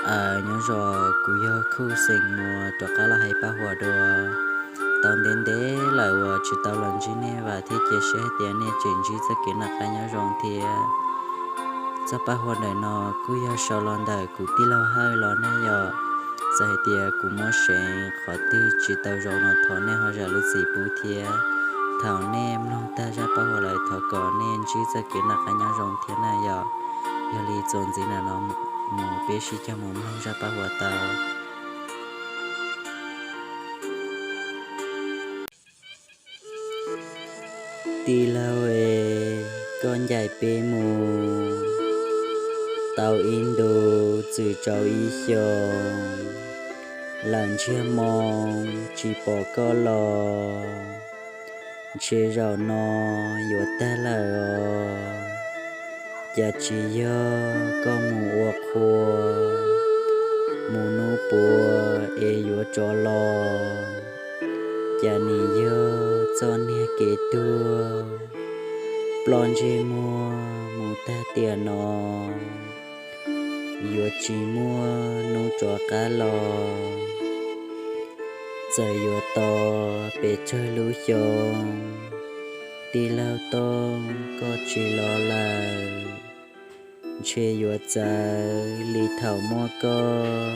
Aws, nyob zoo, kuv yog Khuj xeem Muas rov qab los hais paj huam dua. Tau ntev ntev lawm uas tsis tau los ntsib nej, vam thiab cia siab hais tias nej tseem ntsib txoj kev noj qab nyob zoo thiab. Txoj paj huam ntawm no kuj yog sau los ntawm kuv tij laug Hawj los nej yom. Txawm hais tias kuv muab seev qhov twg tsis tau zoo no thov nej ho zam lub txim pub thiab. Thaum nej mloog tag zaj paj huam lawm thov kom nej ntsib txoj kev noj qab nyob zoo thiab na yom. Yog li txuas ntxiv ntawm no mus peb sib cog mus mloog zaj paj huam tau. Tij laug es, koj ncaim peb mus tau ib ntus txwm rau ib xyoos lawm, ntsiag moo tsis pom koj los, ntshe zaum no yuav tag lawm os. Cas tsis yog koj mus ua qhua, mus hnub puav es yuav rov los, cas nim yog txoj niag kev tuag ploj ntsej muag mus tag tiam no, yuav tsis muaj hnub rov qab los. Txawm yuav tos pes tsawg lub xyoo, tij laug Tooj koj tsis los lawm, ntshe yuav txawv li thaum muaj koj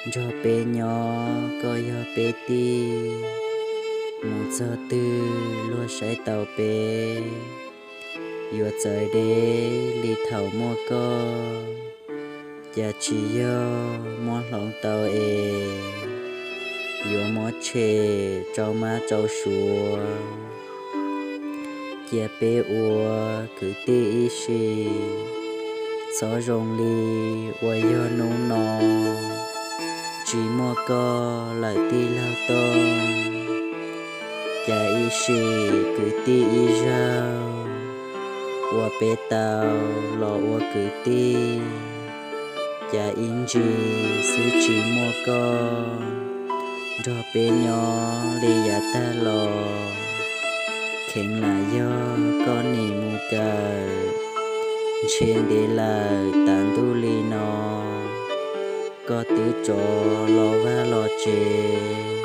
nrog peb nyob, koj yog peb tij, mus txog twg luag saib taus peb. Yuav txawv deb li thaum muaj koj, cas tsis yog muab hloov tau es yuav muab tshem rau mab rau suav. Cia peb ua kwv tij ib sim, txhob zoo li uas yog hnub no tsis muaj koj lawm tij laug Tooj. Cas ib sim kwv tij ib zaug uas peb tau los ua kwv tij, cas ib ntsis xwb tsis muaj koj nrog peb nyob li yav tag los. Kheev lam yog koj nim mus kawm, ntshe ntev lawm tas ntuj li no, koj twb rov los vaj los tsev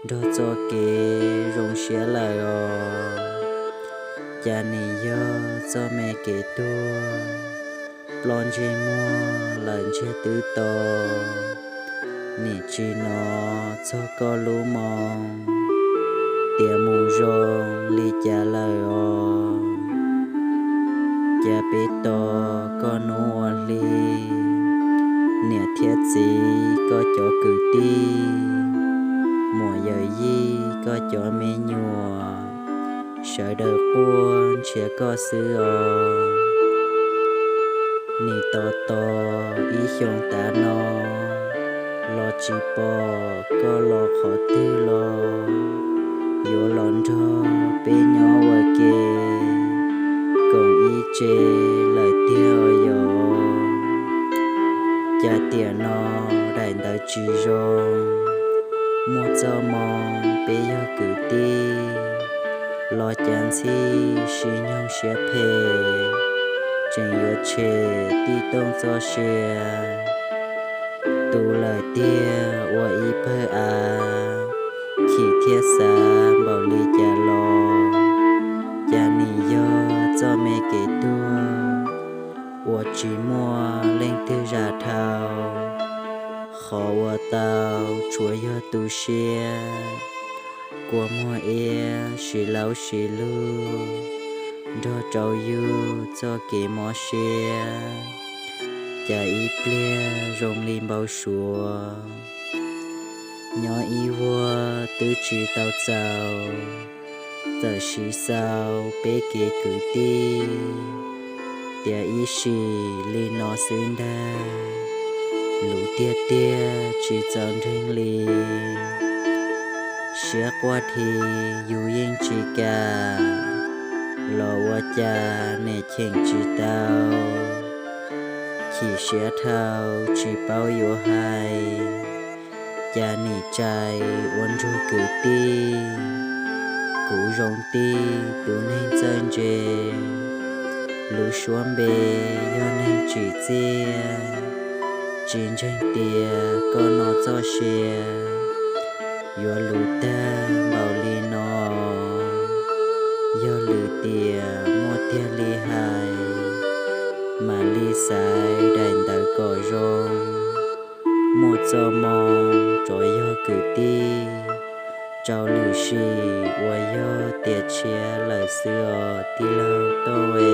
nrog txoj kev zoo siab lawm os. Cas nim yog txoj me kev tuag ploj ntsej muag lawm ntsiag twb to, nim tsis hnov txog koj lub moo tias mus zoo li cas lawm os. Cas peb tos koj hnub ua hli, niam thiab txiv koj cov kwv tij, muam yawm yij koj cov me nyuam, sawv daws quaj nrhiav koj xwb os. Nim tos tos ib xyoos tas no los tsis pom koj los qhov twg los, yuav los nrog peb nyob ua ke koom ib tse lawm tiag yom. Cas tiam no daim ntawv tsis zoo, muaj txoj moo peb yog kwv tij, los cas ntxhib sib nyoog siab phem, tseem yuav tshem tij Tooj txoj sia. Tu lawm tiag ua ib pawg av, chim thiab xav npaum li cas los, cas nim yog txoj me kev tuag uas tsis muaj leej twg zam dhau. Qhov ua tau tsuas yog tu siab, kua muag iab sib laub sib lug, nrog rau yug txoj kev mob siab. Cas ib pliag zoo li npau suav, nyob ib vuag twb tsis tau txaus, txawm siv xaus peb kev kwv tij, tias ib sim li no xwb ntag, luv tiag tiag tsis txaus nreeg li. Siab quaj dhi yus yeej tsis kam, los ua cas nim cheem tsis tau, chim siab dhau tsis paub yuav hais. Cas nim txais ua nrug kwv tij, kuv zoo tij tus neeg txawj ntse, lub suab npe yog neeg tsim txiaj, Tsis ntseeg tias koj no txoj sia yuav luv tag npaum li no. Yog lwm tiam muaj tiag li hais, mam li xaiv daim ntawv kom zoo. Muaj txoj moo tsuas yog kwv tij, rau lwm sim uas yog tiam tshiab lawm xwb os tij laug Tooj.